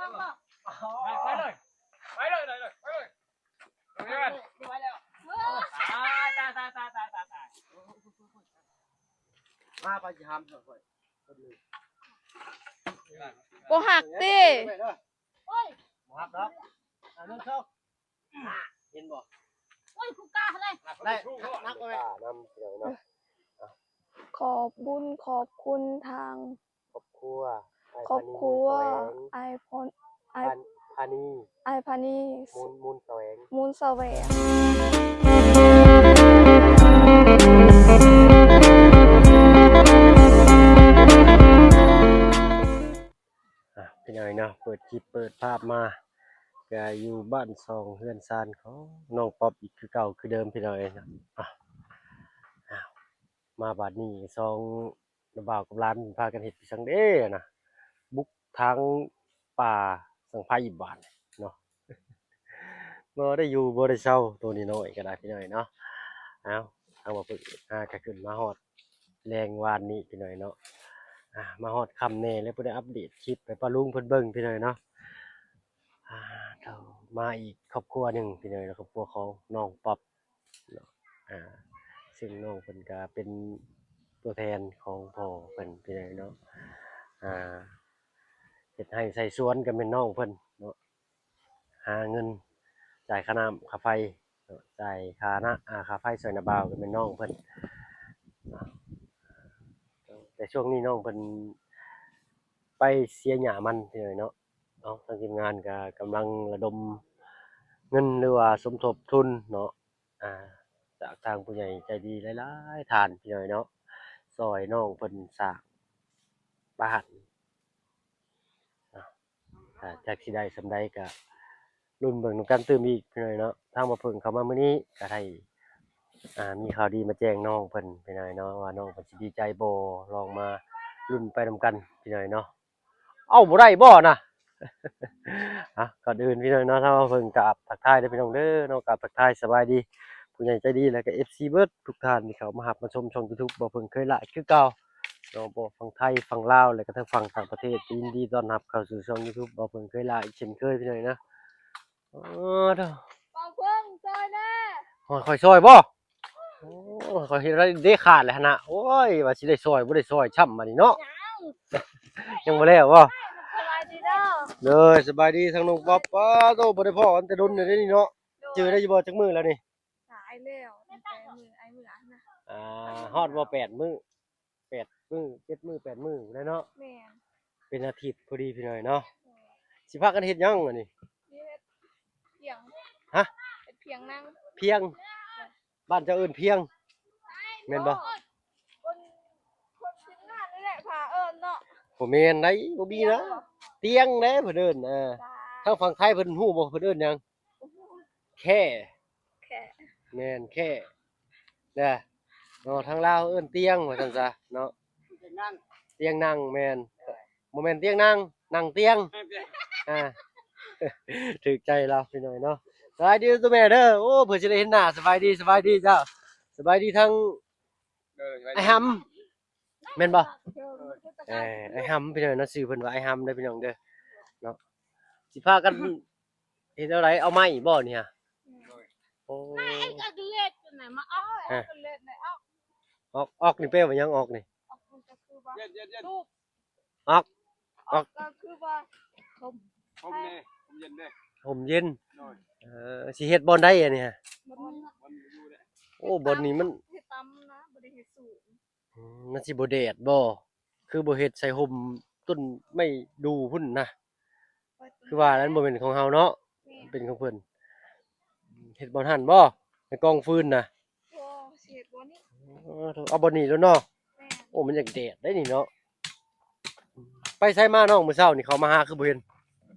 ໄປເລີຍ ໄປເລີຍ ໄປເລີຍ ໄປເລີຍ ໄປເລີຍ ຕາຍ ຕາຍ ຕາຍ ຕາຍ ຕາຍ ຕາຍ ມາ ໄປຊິຫາມເພິ່ນ ບໍ່ຮັກຕິ ໂອ້ຍ ບໍ່ຮັກດອກ ອາ ໜຶ່ງ ສອງ ເຫັນບໍ່ ໂອ້ຍ ກູກະເລີຍ ໄດ້ ນັບເອົາໄວ້ ນຳ ພີ່ນ້ອງເນາະ ຂອບບຸນຂອບຄຸນທາງ ຄອບຄົວ ຄອບຄົວ ອ້າຍພານີ ອ້າຍ ພາ ພານີ ອ້າຍພານີ ມູນ ມູນສະແຫວງ ມູນສະແຫວງ ອ່ະ ພີ່ນ້ອງເນາະ ເປີດຄລິບເປີດພາບມາ ກະຢູ່ບ້ານຊ່ອງເຮືອນຊານຂອງນ້ອງປັອບອີກຄືເກົ່າຄືເດີມ ພີ່ນ້ອງເອີຍ ອ່ະ ມາບາດນີ້ສອງ ນ້າບ່າວກັບຫຼານພາກັນເຮັດອີ່ສັງເດ້ນະ ບຸກທາງປ່າສັງໄພບາດເນາະ ບໍ່ໄດ້ຢູ່ບໍ່ໄດ້ເຊົາ ໂຕນ້ອຍໆກໍໄດ້ພີ່ນ້ອງເນາະ ເອົາ ທາງວ່າເພິ່ນຫາກະຂຶ້ນມາຮອດແລງວານນີ້ພີ່ນ້ອງເນາະ ອ່າ ມາຮອດຄ່ຳແດ່ແລ້ວບໍ່ໄດ້ອັບເດດຄລິບໃຫ້ປ້າລຸງເພິ່ນເບິ່ງພີ່ນ້ອງເນາະ ອ່າ ເຂົ້າມາອີກຄອບຄົວໜຶ່ງພີ່ນ້ອງເນາະ ຄອບຄົວຂອງນ້ອງປັອບ ເນາະ ອ່າ ຊຶ່ງນ້ອງເພິ່ນກະເປັນຕົວແທນຂອງພໍ່ເພິ່ນພີ່ນ້ອງເນາະ ອ່າ ເຮັດໄຮ່ໃສ່ສວນກະແມ່ນນ້ອງເພິ່ນເນາະ ຫາເງິນຈ່າຍຄ່ານ້ຳຄ່າໄຟເນາະ ຈ່າຍຄ່ານະ ອ່າ ຄ່າໄຟຊ່ອຍນ້າບ່າວກະແມ່ນນ້ອງເພິ່ນເນາະ ແຕ່ຊ່ວງນີ້ນ້ອງເພິ່ນໄປເສຍຫຍ້າມັນພີ່ນ້ອງເນາະ ເອົາ ທາງທີມງານກະກຳລັງລະດົມເງິນ ຫຼືວ່າສົມທົບທຶນເນາະ ອ່າ ຈາກທາງຜູ້ໃຫຍ່ໃຈດີຫຼາຍໆທ່ານພີ່ນ້ອງເນາະ ຊ່ອຍນ້ອງເພິ່ນສ້າງບ້ານ ອ່າ ຈັກຊິໄດ້ສ່ຳໃດກະລຸ້ນເບິ່ງນຳກັນຕື່ມອີກພີ່ນ້ອງເນາະ ທາງບ່າວເພິ່ງເຂົ້າມາມື້ນີ້ກະໄດ້ ອ່າ ມີຂ່າວດີມາແຈ້ງນ້ອງເພິ່ນພີ່ນ້ອງເນາະ ວ່ານ້ອງເພິ່ນຊິດີໃຈບໍ່ ລອງມາລຸ້ນໄປນຳກັນພີ່ນ້ອງເນາະ ເອົ້າ ບໍ່ໄດ້ບໍ່ນະ ອ່ະ ກ່ອນອື່ນພີ່ນ້ອງເນາະ ທາງເພິ່ງກາບທັກທາຍເດີພີ່ນ້ອງເດີເນາະ ກາບທັກທາຍສະບາຍດີຜູ້ໃຫຍ່ໃຈດີ ແລະກະເອັຟຊີເບິດທຸກທ່ານທີ່ເຂົ້າມາຮັບມາຊົມຊ່ອງຢູທູບບ່າວເພິ່ງເຄີຍຫຼາຍຄືເກົ່າເນາະ ບໍ່ຝັ່ງໄທຝັ່ງລາວ ແລະກະທັງຝັ່ງຕ່າງປະເທດ ຍິນດີຕ້ອນຮັບເຂົ້າສູ່ຊ່ອງຢູທູບບ່າວເພິ່ງເຄີຍຫຼາຍເຊັ່ນເຄີຍພີ່ນ້ອງເນາະ ເອີ ເຈົ້າ ບ່າວເພິ່ງຊ່ອຍແດ່ ໂອ້ຍ ຂ້ອຍຊ່ອຍບໍ່? ໂອ້ ຂ້ອຍເຮັດໄດ້ເດຂາດແລ້ວຫັ້ນນະ ໂອ້ຍ ວ່າຊິໄດ້ຊ່ອຍບໍ່ໄດ້ຊ່ອຍຊ້ຳບາດນີ້ເນາະ ຍັງ ຍັງບໍ່ແລ້ວບໍ່? ສະບາຍດີເດີ ໂດຍ ສະບາຍດີທາງນ້ອງປັອບ ປ້າໂຕ ບໍ່ໄດ້ພໍ້ກັນແຕ່ດົນແລ້ວເດນີ້ເນາະ ໂດຍ ເຈີໄດ້ຢູ່ບໍ່ ຈັກມື້ແລ້ວນີ້? ຫຼາຍແລ້ວ ຕັ້ງແຕ່ມື້ອ້າຍເມືອຫັ້ນນະ ອ່າ ຮອດບໍ່ ແປດມື້ ແປດມື້ ເຈັດມື້ ແປດມື້ພຸ້ນແຫຼະເນາະ ແມ່ນ ເປັນອາທິດພໍດີພີ່ນ້ອງເນາະ ໂດຍ ຊິພາກັນເຮັດຫຍັງອັນນີ້? ເຮັດພຽງ ຮະ? ເຮັດພຽງນັ່ງ ພຽງ ໂດຍ ບ້ານເຈົ້າເອີ້ນພຽງ ແມ່ນບໍ່? ຄົນ ຄົນທີມງານນີ້ແຫຼະພາເອີ້ນເນາະ ບໍ່ແມ່ນໃດ ບໍ່ມີນະ ຕຽງເດ້ເພິ່ນເອີ້ນ ເອີ ທາງຝັ່ງໄທເພິ່ນຮູ້ບໍ່ ເພິ່ນເອີ້ນຫຍັງ? ແຂ້ ແຂ້ ແມ່ນ ແຂ້ ເດີ ເນາະ ທາງລາວເອີ້ນຕຽງວ່າຊັ້ນຊະເນາະ ຕຽງນັ່ງ ຕຽງນັ່ງ ແມ່ນ ບໍ່ແມ່ນຕຽງນັ່ງ ນັ່ງຕຽງ ອ່າ ຖືກໃຈລາວພີ່ນ້ອງເນາະ ສະບາຍດີຕົວແມ່ເດີ ໂອ້ ເພື່ອຊິໄດ້ເຫັນໜ້າ ສະບາຍດີ ສະບາຍດີເຈົ້າ ສະບາຍດີທັງ ເອີ ອ້າຍຫຳ ແມ່ນບໍ່? ເອີ ອ້າຍຫຳພີ່ນ້ອງເນາະ ຊື່ເພິ່ນວ່າອ້າຍຫຳເດີພີ່ນ້ອງເດີເນາະ ຊິພາກັນເຮັດແນວໃດ ເອົາໄມ້ບໍ່ນີ້ຮະ? ໂອ້ ໄມ້ອັນກະເລັດນະ ມາເອົາ ເອີ ອັນກະເລັດນະ ເອົາ ອອກ ອອກນີ້ແປວ່າຫຍັງ ອອກນີ້? ອອກມັນກະຄືວ່າ ເຢັນໆໆ ຕູບ ອອກ ອອກ ອອກກໍຄືວ່າ ຮົ່ມ ຮົ່ມເດ ຮົ່ມເຢັນເດ ຮົ່ມເຢັນ ໂດຍ ເອີ ຊິເຮັດບ່ອນໃດອັນນີ້ຮະ? ບ່ອນ ບ່ອນຢູ່ເດ ໂອ້ ບ່ອນນີ້ມັນ ເຮັດຕຳນະ ບໍ່ໄດ້ເຮັດສູງ ອືມ ມັນຊິບໍ່ແດດບໍ່? ຄືບໍ່ເຮັດໃສ່ຮົ່ມຕົ້ນໄມ້ດູ່ພຸ້ນນະ ຄືວ່ານັ້ນບໍ່ແມ່ນຂອງເຮົາເນາະ ແມ່ນ ເປັນຂອງເພິ່ນ ເຮັດບ່ອນຫັ້ນບໍ່? ໃນກອງຟືນນະ ບໍ່ ຊິເຮັດບ່ອນນີ້ ອໍ ເອົາບ່ອນນີ້ໂລດເນາະ ແມ່ນ ໂອ້ ມັນຢາກແດດໄດ໋ນີ້ເນາະ ໄປໃສມານ້ອງ ມື້ເຊົ້ານີ້ເຂົາມາຫາຄືບໍ່ເຫັນ?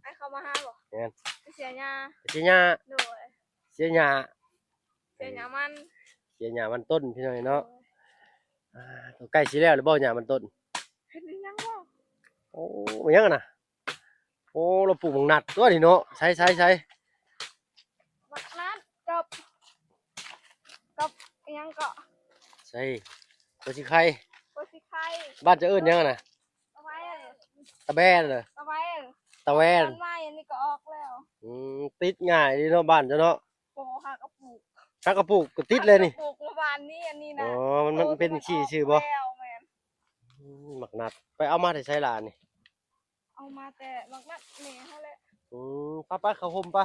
ອ້າຍເຂົາມາຫາບໍ່? ແມ່ນ ໄປເສຍຫຍ້າ ໄປເສຍຫຍ້າ ໂດຍ ເສຍຫຍ້າ ເສຍຫຍ້າມັນ ເສຍຫຍ້າມັນຕົ້ນ ພີ່ນ້ອງເນາະ ໂດຍ ອ່າ ໃກ້ຊິແລ້ວແລ້ວບໍ່ ຫຍ້າມັນຕົ້ນ? ເຮັດອີ່ຫຍັງບໍ່? ໂອ້ ແມ່ນຫຍັງຫັ້ນນະ? ໂອ້ ລາວປູກໝາກນັດຕົວນີ້ເນາະ ໃສໆໆ ໝາກນັດກັບ ກັບອີ່ຫຍັງເກາະ ໃສ ຫົວສີໄຄ ຫົວສີໄຄ ບ້ານເຈົ້າເອີ້ນຫຍັງຫັ້ນນະ? ຕະແບນ ຕະແບນເດີ ຕະແບນ ຕະແບນ ບ້ານໃໝ່ ອືມ ຕິດງ່າຍເດເນາະ ບ້ານເຈົ້າເນາະ. ບໍ່ ຫາກະປູກ ຫາກະປູກກໍຕິດເລີຍນີ້. ຫາກະປູກເມື່ອວານນີ້ ອັນນີ້ນະ. ອໍ ມັນ ມັນເປັນຂີ້ຊື່ບໍ່? ແມ່ນ. ອືມ ໝາກນັດ ໄປເອົາມາແຕ່ໃສລະນີ້? ເອົາມາແຕ່ໝາກນັດແມ່ຫັ້ນແຫຼະ. ອືມ ໄປໆ ເຂົ້າຮົ່ມໄປ.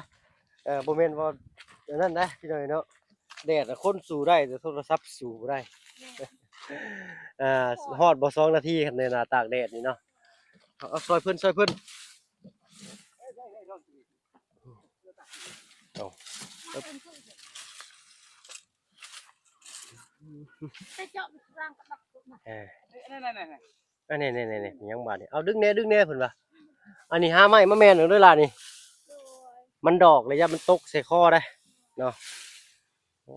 ເອີ ບໍ່ແມ່ນວ່າອັນນັ້ນນະ ພີ່ນ້ອງເນາະ, ແດດນະຄົນສູ້ໄດ້ ແຕ່ໂທລະສັບສູ້ບໍ່ໄດ້. ແມ່ນ. ອ່າ ຮອດບໍ່ ສອງນາທີ ຄັນແມ່ນວ່າຕາກແດດນີ້ເນາະ. ເອົາ ເອົາ ຊ່ອຍເພິ່ນ ຊ່ອຍເພິ່ນ. ເອົາ ເອີ ອັນນີ້ໆໆ ຍັງບາດນີ້ ເອົາ ດຶງແດ່ ດຶງແດ່ ເພິ່ນວ່າ. ອັນນີ້ຫາໄມ້ມາແມ່ນເອົາເດີຫຼານນີ້. ໂດຍ. ມັນດອກລະຢ້ານມັນຕົກໃສ່ຄໍໄດ໋ເນາະ. ໂອ້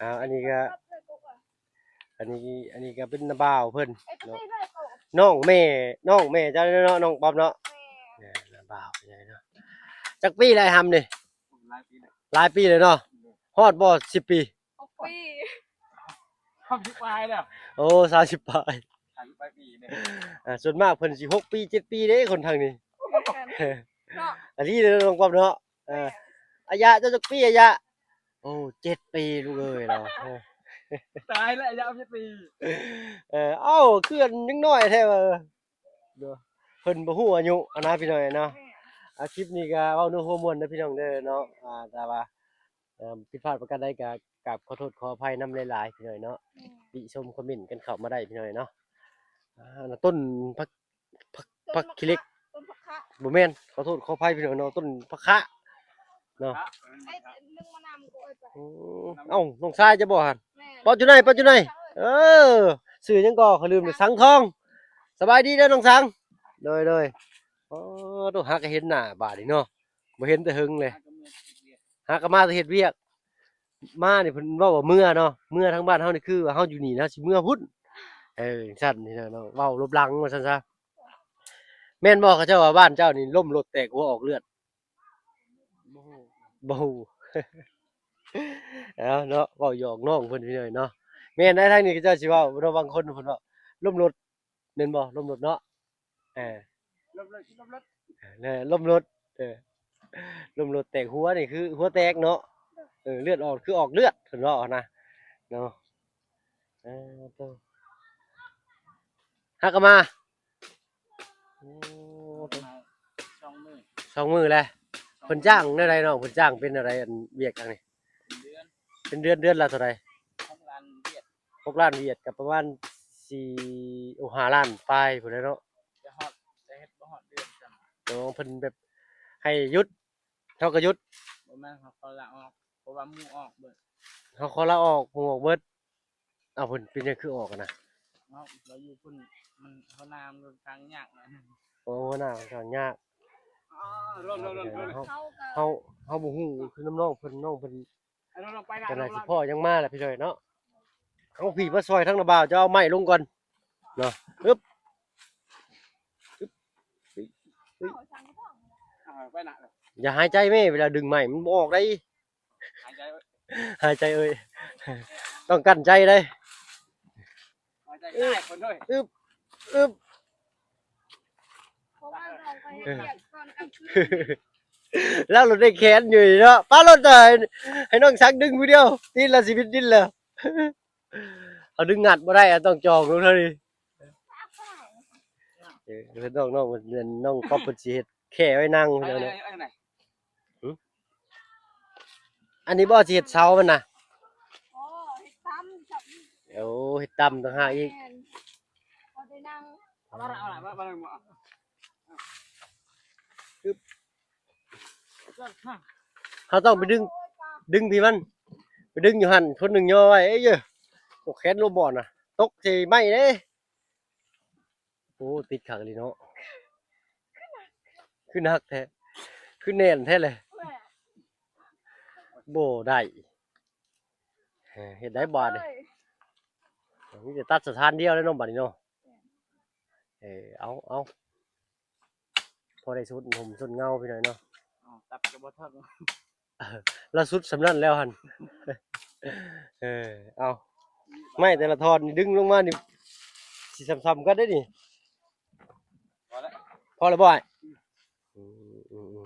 ອ່າ ອັນນີ້ກະ ອັນນີ້ ອັນນີ້ກະເປັນນ້າບ່າວເພິ່ນເນາະ. ນ້ອງແມ່ ນ້ອງແມ່ເຈົ້າເນາະ ນ້ອງປອມເນາະ. ແມ່ນ. ນ້າບ່າວເນາະ. ຈັກປີແລ້ວອ້າຍຫຳນີ້? ຫຼາຍປີແລ້ວ ຫຼາຍປີແລ້ວເນາະ. ຮອດບໍ່ ສິບປີ? ຫົກປີ. ສາມສິບປາຍແລ້ວ. ໂອ້ ສາມສິບປາຍ. ສາມສິບປາຍປີເດ້. ອ່າ ສ່ວນມາກເພິ່ນຊິຫົກປີ ເຈັດປີເດ້ ຄົນທາງນີ້. ແມ່ນ. ເນາະ ອັນນີ້ເນາະ ນ້ອງປອມເນາະ. ເອີ ແມ່ນ. ອາຍະ ເຈົ້າຈັກປີ ອາຍະ? ໂອ້ ເຈັດປີ ລູກເອີຍ ລາວ. ຕາຍແລ້ວ ອາຍະ ເຈັດປີ. ເອີ ເອົ້າ ຄືອັນຍັງນ້ອຍແທ້ວ່າ. ເນາະ ເພິ່ນບໍ່ຮູ້ອາຍຸຫັ້ນນະ ພີ່ນ້ອງເນາະ. ແມ່ນ. ອ່າ ຄລິບນີ້ກະເວົ້າເນື້ອຫົວມ່ວນເດີພີ່ນ້ອງເດີເນາະ. ອ່າ ແຕ່ວ່າ ເອີ ຜິດພາດປະການໃດກະກາບຂໍໂທດຂໍອະໄພນຳຫຼາຍໆ ພີ່ນ້ອງເນາະ. ແມ່ນ. ຕິຊົມຄອມເມັນກັນເຂົ້າມາໄດ້ ພີ່ນ້ອງເນາະ. ອ່າ ຕົ້ນຜັກ ຜັກ ຜັກຂີ້ເຫຼັກ ຕົ້ນຜັກຄະ ບໍ່ແມ່ນ ຂໍໂທດຂໍອະໄພ ພີ່ນ້ອງເນາະ. ຕົ້ນຜັກຄະເນາະ. ໄອ້ໜຶ່ງມານຳກໍເອີຍໄປ. ໂອ້ ເອົ້າ ນ້ອງຊາຍເຈົ້າບໍ່ຫັ້ນ? ແມ່ນ. ປອດຢູ່ໃນ ປອດຢູ່ໃນ. ເອີ ຊື່ຫຍັງກໍ ຂ້ອຍລືມແລ້ວ. ສັງທອງ. ສະບາຍດີເດີນ້ອງສັງ. ໂດຍ ໂດຍ. ໂອ້ ໂຕ ຫາກະເຫັນໜ້າບາດນີ້ເນາະ ບໍ່ເຫັນແຕ່ເຫິງເລີຍ. ຫາກະມາແຕ່ເຮັດວຽກ ມານີ້ເພິ່ນເວົ້າວ່າເມືອເນາະ. ເມືອທາງບ້ານເຮົານີ້ຄືວ່າເຮົາຢູ່ນີ້ນະ ຊິເມືອພຸ້ນ. ເອີ ຈັ່ງຊັ້ນນີ້ເນາະ ເວົ້າລົບຫຼັງວ່າຊັ້ນຊະ. ແມ່ນບໍ່ ເຂົາເຈົ້າວ່າບ້ານເຈົ້ານີ້ລົ້ມລົດແຕກຫົວອອກເລືອດ? ບໍ່ຮູ້ ບໍ່ຮູ້. ເອົາເນາະ ເວົ້າຫຍອກນ້ອງເພິ່ນພີ່ນ້ອງເນາະ. ແມ່ນໄດ໋ ທາງນີ້ເຂົາເຈົ້າຊິເວົ້າເນາະ ບາງຄົນເພິ່ນເວົ້າລົ້ມລົດ ແມ່ນບໍ່? ລົ້ມລົດເນາະ. ເອີ ລົ້ມລົດ ລົ້ມລົດ ເອີ ລົ້ມລົດ. ເອີ ລົ້ມລົດແຕກຫົວນີ້ຄືຫົວແຕກເນາະ. ເອີ ເລືອດອອກຄືອອກເລືອດ ເພິ່ນເວົ້າຫັ້ນນະເນາະ. ເອີ ໂຕ ຫາກະມາ. ໂອ້ ມາສອງມື້ ສອງມື້ແລ້ວ. ເພິ່ນຈ້າງແນວໃດນ້ອງ? ເພິ່ນຈ້າງເປັນແນວໃດ ອັນວຽກທາງນີ້? ເປັນເດືອນ ເດືອນ ເດືອນລະເທົ່າໃດ? ຫົກລ້ານຫວຽດ ຫົກລ້ານຫວຽດ ກະປະມານສີ່ ໂອ ຫ້າລ້ານປາຍພຸ້ນແຫຼະເນາະ. ຈະຮອດ ຈະເຮັດບໍ່ຮອດເດືອນຊ້ຳ. ໂອ້ ເພິ່ນແບບໃຫ້ຢຸດ ເຮົາກະຢຸດ. ບໍ່ແມ່ນ ເຮົາຂໍລາອອກ ເພາະວ່າໝູ່ອອກເບິດ. ເຮົາຂໍລາອອກ ໝູ່ອອກເບິດ. ເອົາ ເພິ່ນເປັນຫຍັງຄືອອກຫັ້ນນະ? ເຮົາ ເຮົາຢູ່ພຸ້ນ ມັນ ຫົວໜ້າມັນຂ້ອນຂ້າງຍາກໜ້ອຍໜຶ່ງ. ໂອ້ ຫົວໜ້າຂ້ອນຂ້າງຍາກ. ເຮົາ ເຮົາ ເຮົາບໍ່ຮູ້ຄືນຳນ້ອງເພິ່ນ ນ້ອງເພິ່ນກະໜ້າຊິພໍ້ຍັງມາແຫຼະພີ່ນ້ອງເນາະ. ເອົາ ພີ່ມາຊ່ອຍທາງນ້າບ່າວ ຈະເອົາໄມ້ລົງກ່ອນເນາະ. ອຶບ ອຶບ ຢ່າຫາຍໃຈແມ່ ເວລາດຶງໄມ້ມັນບໍ່ອອກໄດ໋. ຫາຍໃຈເອີຍ ຫາຍໃຈເອີຍ ຕ້ອງກັ້ນໃຈເດ້. ຫາຍໃຈ ອຶບ ຫຼາຍຄົນເດ້. ອຶບ ອຶບ ເພາະວ່າເຮົາໄປເຮັດວຽກຕອນກາງຄືນ ລາວໂລດໄດ້ແຂນຢູ່ນີ້ເນາະ. ປາໂລດ ໃຫ້ ໃຫ້ນ້ອງສັກດຶງຜູ້ດຽວ ຕີນລາວຊິບິດດິນແລ້ວ. ເຮົາດຶງງັດບໍ່ໄດ້ ຕ້ອງຈ່ອງລົງເທົ່ານີ້. ເອີ ນ້ອງ ນ້ອງ ນ້ອງກອບເພິ່ນຊິເຮັດແຄ່ໄວ້ນັ່ງ ເອີ ເອີ ເອີ ຫຶ? ອັນນີ້ບໍ່ ຊິເຮັດເສົາມັນນະ? ອໍ ເຮັດຕ່ຳ ໂອ້ ເຮັດຕ່ຳຕ່າງຫາກອີກ. ແມ່ນ ພໍໄດ້ນັ່ງ. ເຮົາຕ້ອງໄປດຶງ ດຶງພີ້ມັນ ໄປດຶງຢູ່ຫັ້ນ ຄົນໜຶ່ງຍໍໄວ້. ເອີ ໂອ້ ແຂນລົມບໍ່ນະ ຕົກໃສ່ໄມ້ເດ້. ໂອ້ ຕິດຄັກອີ່ຫຼີເນາະ. ຄືໜັກແທ້ ຄືແໜ້ນແທ້ເລີຍ. ບໍ່ໄດ້ ເຮັດໄດ້ບາດນີ້. ມີແຕ່ຕັດສະຖານດຽວແລ້ວເນາະ ບາດນີ້ເນາະ. ເອີ ເອົາ ເອົາ ພໍໄດ້ຊົນຮົ່ມຊົນເງົາພີ່ນ້ອງເນາະ. ເອົາ ຕັດກະບໍ່ທັນ ລະສຸດສ່ຳນັ້ນແລ້ວຫັ້ນ. ເອີ ເອົາ ໄມ້ແຕ່ລະທ່ອນນີ້ດຶງລົງມານີ້ ຊິສ່ຳໆກັນເດ້ນີ້. ພໍແລ້ວ ພໍແລ້ວບໍ່ອ້າຍ? ອືມ ອືມ ອືມ.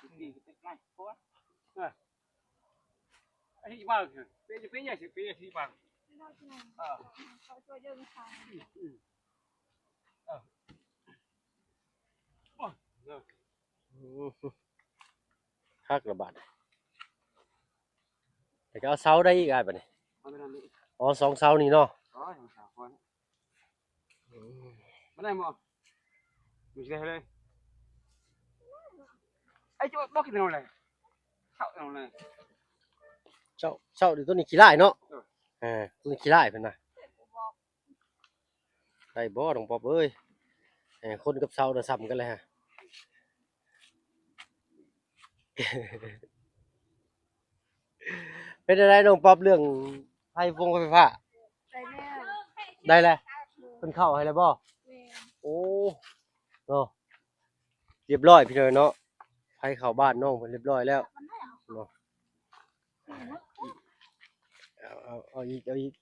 ທີ່ເປັນໄງ ເພາະວ່າ ເອີ ອັນນີ້ບາງ ເປັນ ເປັນຫຍັງຊິ ເປັນຫຍັງຊິບາງ ເອີ ເຂົາຊ່ວຍເດີນທາງ ອືມ ເອີ ໂອ້ຍ ເອີ ອືມ ຄັກລະບາດ ແລ້ວກໍເອົາເສົາໄດ້ອີກອ້າຍ ບາດນີ້ ເອົາແຕ່ນັ້ນນີ້ ອໍ ສອງເສົານີ້ເນາະ ອໍ ສອງເສົາ ພໍ ອືມ ມາໄດ້ບໍ່ ມີຊິໄດ້ເລີຍ ໄອ້ຈຸບໍ່ກິນເອົາເລີຍ ເຊົາເອົາເລີຍ ເຊົາ ເຊົາ ຕົວນີ້ຂີ້ລ້າຍເນາະ ເອີ ເອີ ຕົວນີ້ຂີ້ລ້າຍເພິ່ນວ່າ ໄດ້ບໍ່ນ້ອງປັອບເອີຍ ເອີ ຄົນກັບເສົານະສ່ຳກັນເລີຍຮະ ເປັນຈັ່ງໃດນ້ອງປັອບ ເລື່ອງໄຟຟົງໄຟຟ້າ ໄດ້ແລ້ວ ໄດ້ແລ້ວ ເພິ່ນເຂົ້າໃຫ້ແລ້ວບໍ່ ແມ່ນ ໂອ້ ເນາະ ຮຽບຮ້ອຍພີ່ນ້ອງເນາະ ໄຟເຂົ້າບ້ານນ້ອງເພິ່ນຮຽບຮ້ອຍແລ້ວເນາະ ເອົາ ເອົາ ເອົາອີກ ເອົາອີກ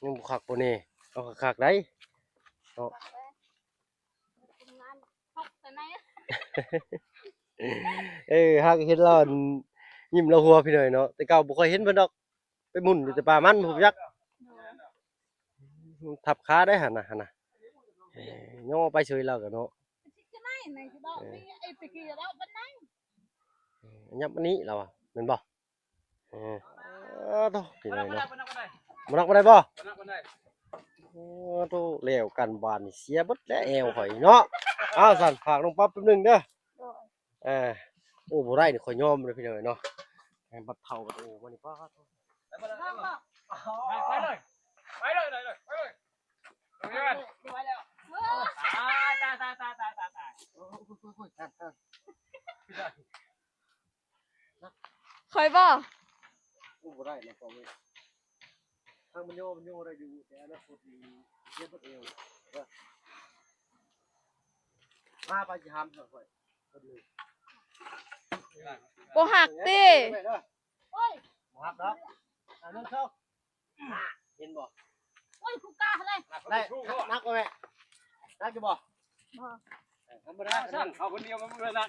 ຍັງບໍ່ຄັກບໍ່ແນ່ ເອົາຄັກໆໄດເນາະ ເອີ ຫາກເຫັນລາວ ຍິ້ມລາວຫົວພີ່ນ້ອງເນາະ ແຕ່ເກົ່າບໍ່ຄ່ອຍເຫັນເພິ່ນດອກ ໄປໝຸ່ນຢູ່ແຕ່ປ່າມັນພຸ້ນຈັກ ໂດຍ ທັບຂາໄດຫັ້ນນະ ຫັ້ນນະ ເອີ ຍໍໄປເສີຍລາວກະເນາະ ເອີ ຫຍັບມານີ້ລາວວ່າ ແມ່ນບໍ່? ເອີ ໂທ້ ພີ່ນ້ອງເນາະ ບໍ່ນັບບໍ່ໄດ້ບໍ່? ບໍ່ນັບບໍ່ໄດ້ ໂອ້ ໂທ້ ແລ້ວກັນບາດນີ້ ເສຍເບິດແລ້ວແອວຂ້ອຍເນາະ ເອົາຊັ້ນ ຝາກນ້ອງປັອບແປັບໜຶ່ງເດີ ໂດຍ ເອີ ໂອ້ ບໍ່ໄດ້ນີ້ ຂ້ອຍຍອມເລີຍພີ່ນ້ອງເນາະ ໃຫ້ບັດເຖົ້າບັດໂອມານີ້ ປາດໂທ້ ໄປເລີຍ ໄປເລີຍ ໄປເລີຍ ໄປເລີຍ ໄປເລີຍ ຕາຍ ຕາຍ ຕາຍ ຕາຍ ຕາຍ ໂອ້ຍ ໂອ້ຍ ໂອ້ຍ ໂອ້ຍ ທ່ານ ທ່ານ ຂ້ອຍບໍ່? ໂອ້ ບໍ່ໄດ້ນະ ພໍ່ເອີຍ ທາງມັນໂຍ ມັນໂຍໄດ້ຢູ່ ແຕ່ອະນາຄົດນີ້ເຈັບປວດເອວ ເດີ ພາໄປຊິຫາມຊ່ອຍຂ້ອຍ ຄົນໜຶ່ງ ບໍ່ຮັກຕິ ໂອ້ຍ ບໍ່ຮັກດອກ ອ່າ ໜຶ່ງ ສອງ ເຫັນບໍ່? ໂອ້ຍ ກູກະເລີຍ ໄດ້ ໜັກບໍ່ແມ່? ໜັກຢູ່ບໍ່? ບໍ່ ເອີ ທຳມະດາ ຊັ້ນ ເອົາຄົນດຽວມັນບໍ່ໄດ້ໜັກ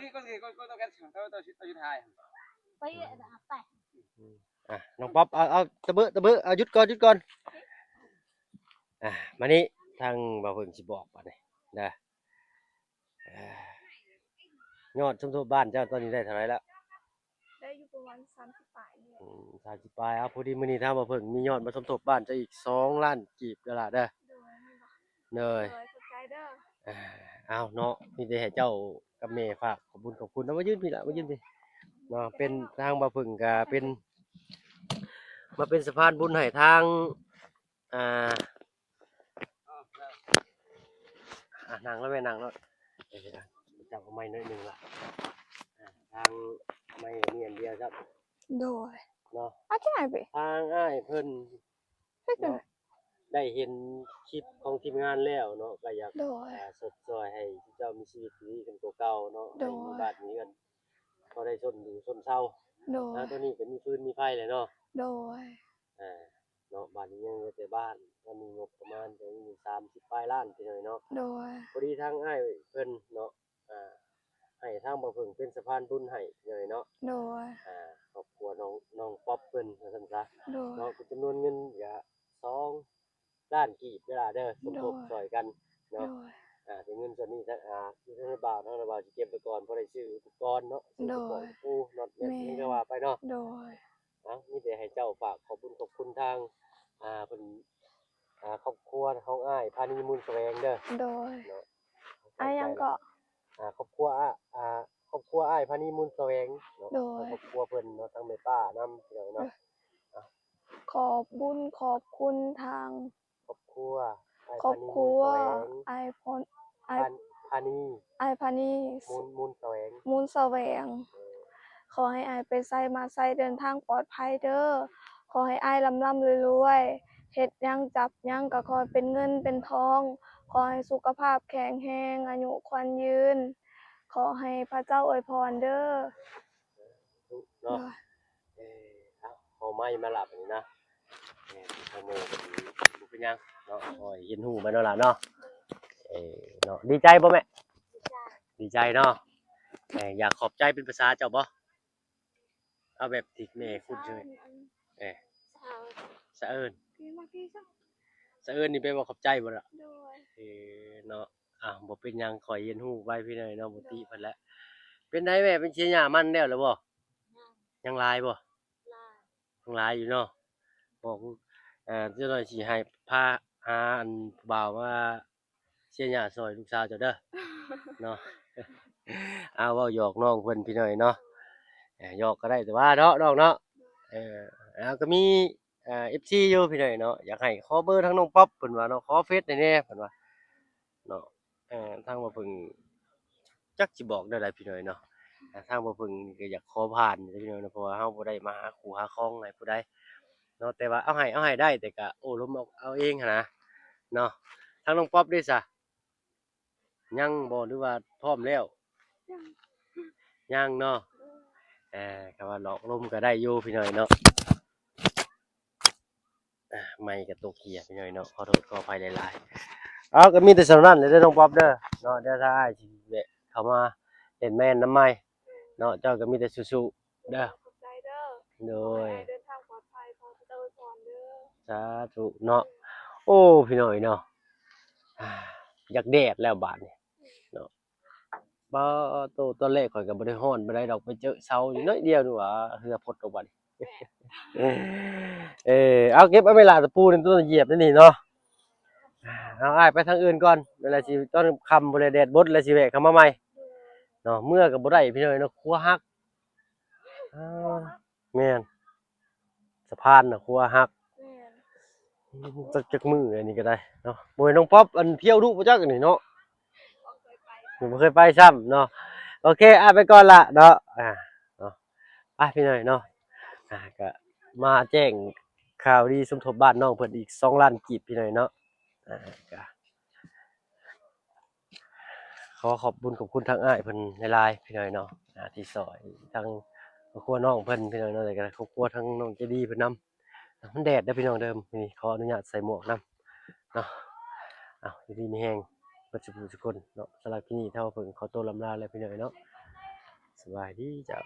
ນນີ້ ກ່ອນນີ້ ກ່ອນ ກ່ອນ ກ່ອນ ກ່ອນ ກ່ອນ ກ່ອນ ກ່ອນ ໄປ ໄປ ອືມ ອ່ະ ນ້ອງປັອບ ເອົາ ເອົາ ຕະເບີ ຕະເບີ ເອົາ ຢຸດກ່ອນ ຢຸດກ່ອນ ອ່ະ ມານີ້ ທາງບ່າວເຜິ້ງຊິບອກບາດນີ້ເດີ. ຍອດສົມທົບບ້ານເຈົ້າຕອນນີ້ໄດ້ເທົ່າໃດແລ້ວ? ໄດ້ຢູ່ປະມານສາມສິບປາຍນີ້ແຫຼະ. ອືມ ສາມສິບປາຍ. ເອົາ ພໍດີມື້ນີ້ທາງບ່າວເຜິ້ງມີຍອດມາສົມທົບບ້ານເຈົ້າອີກສອງລ້ານກີບເດີຫຼ້າເດີ. ໂດຍ ແມ່ນບໍ່? ໂດຍ ໂດຍ ຂອບໃຈເດີ. ອ່າ ເອົາເນາະ ມີແຕ່ໃຫ້ເຈົ້າກັບແມ່ຝາກຂອບບຸນຂອບຄຸນເນາະ. ມາຢືນພີ້ລະ ມາຢືນພີ້ເນາະ. ເປັນ ທາງບ່າວເຜິ້ງກະເປັນ ມາເປັນສະພານບຸນໃຫ້ທາງ ອ່າ ອ່ະ ນັ່ງແລ້ວແມ່ ນັ່ງແລ້ວ ເອີ ຈັບເອົາໄມ້ໜ້ອຍໜຶ່ງລະ ອ່າ ທາງໄມ້ມີອັນດຽວຊ້ຳ ໂດຍ ເນາະ ອາຈານໄປ ທາງອ້າຍເພິ່ນ ເຮັດຈັ່ງໃດ ເນາະ ໄດ້ເຫັນຄລິບຂອງທີມງານແລ້ວເນາະ ກໍຢາກ ໂດຍ ອ່າ ຊົດຊ່ອຍໃຫ້ເຈົ້າມີຊີວິດທີ່ດີຂຶ້ນກວ່າເກົ່າເນາະ ໂດຍ ໃຫ້ມີບ້ານມີເຮືອນ ພໍໄດ້ຊົນຢູ່ຊົນເຊົາ ໂດຍ ອ່າ ຕອນນີ້ກໍມີຟືນມີໄຟແລ້ວເນາະ ໂດຍ ອ່າ ເນາະ ບາດນີ້ຍັງເຫຼືອແຕ່ບ້ານ ກໍມີງົບປະມານກໍມີສາມສິບປາຍລ້ານ ພີ່ນ້ອງເນາະ ໂດຍ ພໍດີທາງອ້າຍເພິ່ນເນາະ ອ່າ ໃຫ້ທາງບ່າວເຜິ້ງເປັນສະພານບຸນໃຫ້ ພີ່ນ້ອງເນາະ ໂດຍ ອ່າ ຄອບຄົວນ້ອງ ນ້ອງປັອບເພິ່ນວ່າຊັ້ນຊະ ໂດຍ ເນາະ ເປັນຈຳນວນເງິນກະສອງລ້ານກີບເດີຫຼ້າເດີ ສົມທົບ ໂດຍ ຊ່ອຍກັນເນາະ ໂດຍ ອ່າ ເປັນເງິນສ່ວນນີ້ ທາງ ອ່າ ທາງນ້າບ່າວ ທາງນ້າບ່າວຊິເກັບໄວ້ກ່ອນ ພໍໄດ້ຊື້ອຸປະກອນເນາະ ຊື້ອຸປະກອນ ໂດຍ ຕະປູ ນັອດແມັດ ແມ່ນ ຫຍັງກໍວ່າໄປເນາະ ໂດຍ ເອົ້າ ມີແຕ່ໃຫ້ເຈົ້າຝາກຂອບບຸນຂອບຄຸນທາງ ອ່າ ເພິ່ນ ອ່າ ຄອບຄົວຂອງອ້າຍພານີ ມູນສະແຫວງເດີ ໂດຍ ເນາະ ອ້າຍຫຍັງເກາະ ອ່າ ຄອບຄົວ ອ່າ ອ່າ ຄອບຄົວອ້າຍພານີ ມູນສະແຫວງເນາະ ໂດຍ ຄອບຄົວເພິ່ນເນາະ ທັງແມ່ປ້ານຳ ພີ່ນ້ອງເນາະ ເອີ ອ່າ ຂອບບຸນຂອບຄຸນທາງ ຄອບຄົວອ້າຍ ຄອບຄົວ ພານີ ມູນສະແຫວງ ອ້າຍພອນ ອ້າຍ ພາ ພານີ ອ້າຍພານີ ມູນ ມູນສະແຫວງ ມູນສະແຫວງ ເອີ ຂໍໃຫ້ອ້າຍໄປໃສມາໃສເດີນທາງປອດໄພເດີ ຂໍໃຫ້ອ້າຍລ່ຳໆລວຍໆ ເຮັດຫຍັງຈັບຫຍັງກໍຂໍໃຫ້ເປັນເງິນເປັນທອງ ຂໍໃຫ້ສຸຂະພາບແຂງແຮງ ອາຍຸຂວັນຍືນ ຂໍໃຫ້ພະເຈົ້າອວຍພອນເດີ ເນາະ ໂດຍ ເອີ ເອົາ ເອົາໄມ້ມາລະບາດນີ້ນະ ເອີ ທາງແມ່ກໍບໍ່ເປັນຫຍັງເນາະ ໂອ້ຍ ເຫັນຫູໄປເນາະຫຼານເນາະ ເອີ ເນາະ ດີໃຈບໍ່ແມ່? ດີໃຈ ດີໃຈເນາະ ເອີ ຢາກຂອບໃຈເປັນພາສາເຈົ້າບໍ່? ເອົາແບບທີ່ແມ່ຄຸ້ນເຄີຍ ເອີ ສະເອີນ ສະເອີນນີ້ແປວ່າຂອບໃຈບໍ່ລະ? ໂດຍ ເນາະ. ອ່າ ບໍ່ເປັນຫຍັງ ຂ້ອຍຮຽນຮູ້ໄວພີ່ນ້ອງເນາະ ບໍ່ຕິເພິ່ນແຫຼະ. ເປັນໃດແມ່ ເປັນເສຍຫຍ້າມັນແລ້ວລະບໍ່? ຍັງ ຍັງຫຼາຍບໍ່? ຫຼາຍ ຍັງຫຼາຍຢູ່ເນາະ. ບອກ ເອີ ຈັກໜ້ອຍຊິໃຫ້ພາຫາອັນຜູ້ບ່າວມາເສຍຫຍ້າຊ່ອຍລູກສາວເຈົ້າເດີເນາະ. ເອົາ ເວົ້າຫຍອກນ້ອງເພິ່ນພີ່ນ້ອງເນາະ. ເອີ ຫຍອກກໍໄດ້ແຕ່ວ່າເນາະນ້ອງເນາະ. ເອີ ເອົາ ກໍມີ ເອີ ເອັຟຊີຢູ່ພີ່ນ້ອງເນາະ ຢາກໃຫ້ຂໍເບີທາງນ້ອງປັອບເພິ່ນວ່າເນາະ ຂໍເຟສໃຫ້ແດ່ເພິ່ນວ່າເນາະ. ເອີ ທາງບ່າວເພິ່ງຈັກຊິບອກແນວໃດພີ່ນ້ອງເນາະ. ທາງບ່າວເພິ່ງນີ້ກໍຢາກຂໍຜ່ານພີ່ນ້ອງເນາະ ເພາະວ່າເຮົາບໍ່ໄດ້ມາຫາຄູ່ຫາຄອງໃຫ້ຜູ້ໃດເນາະ ແຕ່ວ່າເອົາໃຫ້ ເອົາໃຫ້ໄດ້ ແຕ່ກໍໂອ້ລົມເອົາ ເອົາເອງຫັ້ນນະເນາະ. ທາງນ້ອງປັອບເດຊະ ຍັງບໍ່ ຫຼືວ່າພ້ອມແລ້ວ? ຍັງ ຍັງເນາະ. ເອີ ຄຳວ່າຫຼອກລົມກໍໄດ້ຢູ່ພີ່ນ້ອງເນາະ. ອ່າ ໄມກະຕົກເຫຍພີ່ນ້ອງເນາະ ຂໍໂທດຂໍອະໄພຫຼາຍໆ. ເອົາ ກໍມີແຕ່ສ່ຳນັ້ນແຫຼະເດີນ້ອງປັອບເດີເນາະ. ດຽວທາງອ້າຍຊິແວະເຂົ້າມາເຫຼັ້ນມາແມ່ນນຳໃໝ່ເນາະ. ເຈົ້າກໍມີແຕ່ສູ້ໆເດີ. ຂອບໃຈເດີ. ໂດຍ. ຂໍໃຫ້ອ້າຍເດີນທາງປອດໄພ ຂໍພະເຈົ້າອວຍພອນເດີ. ສາທຸເນາະ. ໂອ້ ພີ່ນ້ອງເອີຍເນາະ ຢາກແດດແລ້ວບາດນີ້ເນາະ. ປາໂຕ ຕອນແລກຂ້ອຍກໍບໍ່ໄດ້ຮ້ອນປານໃດດອກ ໄປເຈີເສົາຢູ່ໜ້ອຍດຽວນີ້ຫວ່າ ເຫື່ອພົດອອກບັດນີ້. ເອີ ເອົາ ເກັບເອົາແມ່ຫຼ້າຕະປູນີ້ ຕົວຢຽບໃນນີ້ເນາະ. ເອົາ ອ້າຍໄປທາງອື່ນກ່ອນ ເວລາຊິຕອນຄ່ຳພຸ້ນແຫຼະ ແດດບົດແລ້ວຊິແວະເຂົ້າມາໃໝ່ເນາະ. ເມືອກໍບໍ່ໄດ້ພີ່ນ້ອງເນາະ ຂົວຫັກ. ອ່າ ແມ່ນ ສະພານນະ ຂົວຫັກ. ແມ່ນ ຈັກ ຈັກມື້ອັນນີ້ກໍໄດ້ເນາະ. ໂອ້ຍ ນ້ອງປັອບ ອັນ ທ່ຽວດຸບໍ່ຈັກອັນນີ້ເນາະ ບໍ່ເຄີຍໄປຊ້ຳເນາະ. ໂອເຄ ອ້າຍໄປກ່ອນລະເນາະ. ອ່າ ເນາະ ໄປພີ່ນ້ອງເນາະ. ອ່າ ກໍມາແຈ້ງຂ່າວດີສົມທົບບ້ານນ້ອງເພິ່ນອີກສອງລ້ານກີບພີ່ນ້ອງເນາະ. ອ່າ ກໍ ຂໍຂອບບຸນຂອບຄຸນທາງອ້າຍເພິ່ນຫຼາຍໆ ພີ່ນ້ອງເນາະ ອ່າ ທີ່ຊ່ອຍທາງຄອບຄົວນ້ອງເພິ່ນ ພີ່ນ້ອງເນາະ ແລ້ວກໍຄອບຄົວທາງນ້ອງໃຈດີເພິ່ນນຳ. ມັນແດດເດີພີ່ນ້ອງເດີ ມື້ນີ້ຂໍອະນຸຍາດໃສ່ໝວກນຳເນາະ. ເອົາ ຢູ່ດີມີແຮງເບິດສູ່ຜູ້ສູ່ຄົນເນາະ. ສຳລັບຄລິບນີ້ ທາງເພິ່ນຂໍຕົວລຳລາແລ້ວ ພີ່ນ້ອງເນາະ. ສະບາຍດີເຈົ້າ.